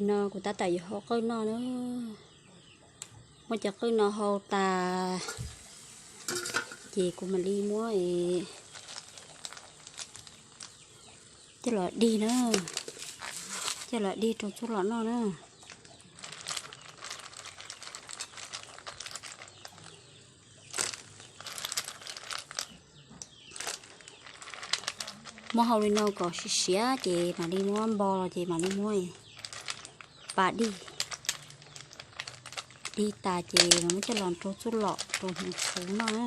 No kuv tab tom yuav hau qwj noj na. Muab cov qwj no hau tas, ces kuv mam li muab coj los dig na, coj los dig rau txuj lom noj na. Muab hau li no kom siav siav ces mam li muab npo los ces mam li muab pas dig. Dig tas ces mam muab coj los rau txuj lom rau hnyuv txhuv noj na.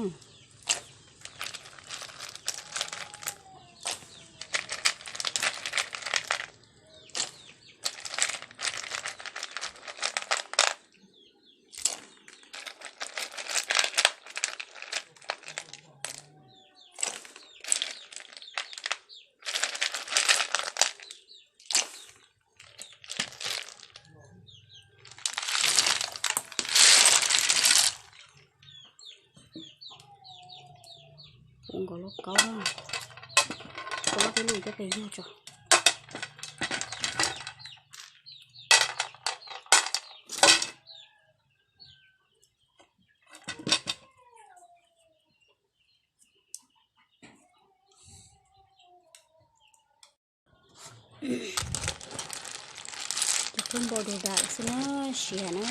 Ua nkaus lauj kaub, kaub tib lub coj pes yug tso. Cov kua npau dug dam xwb na, siav na.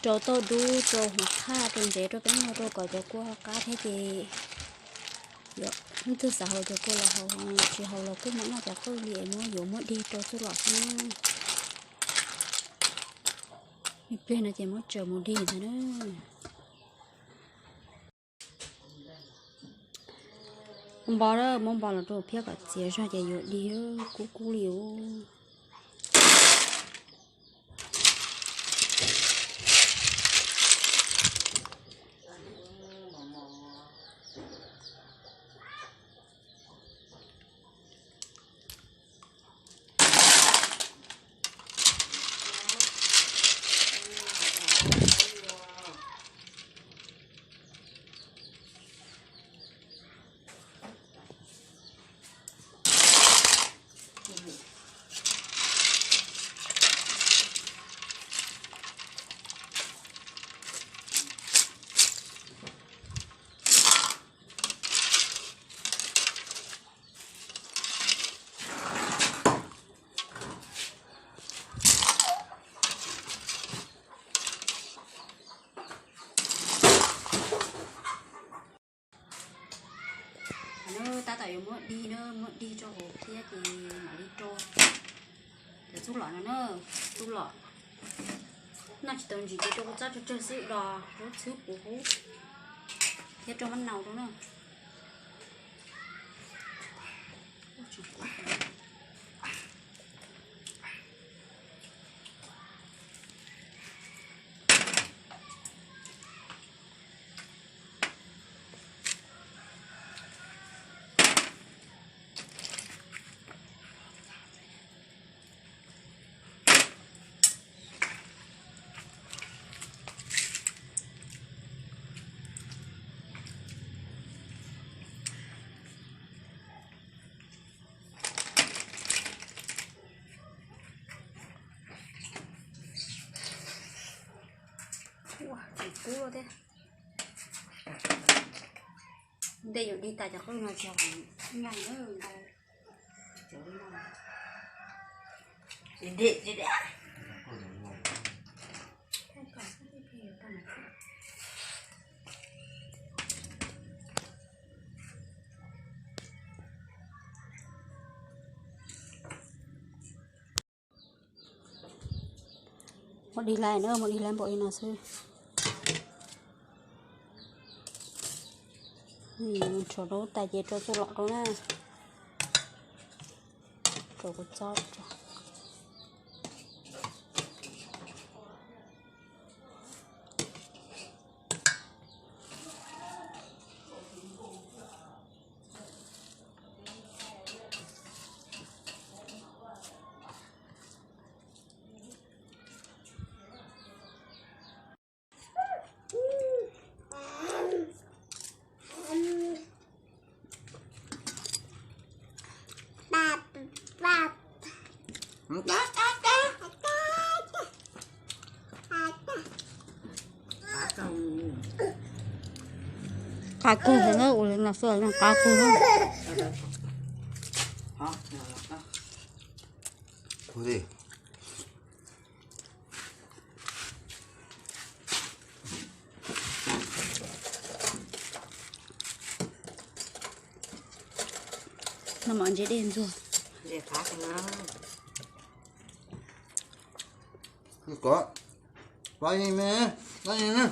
Rau tauj dub, rau hmoov thaj, rau ntsev, rau peb mug, rau kom cov kua qab thiab ces yog leej twg xav haus cov kua los haus, tsis haus los kuj mam noj cov qwj li es muab yuav muab dig rau txuj lom xwb na. Ib pliag no ces muab tsaws mus dig ntag na. Npo, muab npo los rau phiab kom txias zog ces yuav dig kub kub li os. Tab tom yuav muab dig na, muab dig rau hauv thiab ces mam li rau cov txuj lom no na. Txuj lom noj tsis tau ntsis ces rau kua txob tsawg tsawg xwb, dos lub txhwb puv hub thiab rau mab nau rau na. Ua, tseem kub thiab. Ntej yuav dig tas cov qwj no tsis nyaij na. Muab dig laij na, muab dig laij npaum li no xwb. Rhuav rau tais ces rau txuj lom rau na. Rau kua txob rau. Qab kawg heev na, ua li no xwb yeej qab kawg na. No mas ntse dej ntxuag. Kov, pab me, pab me na.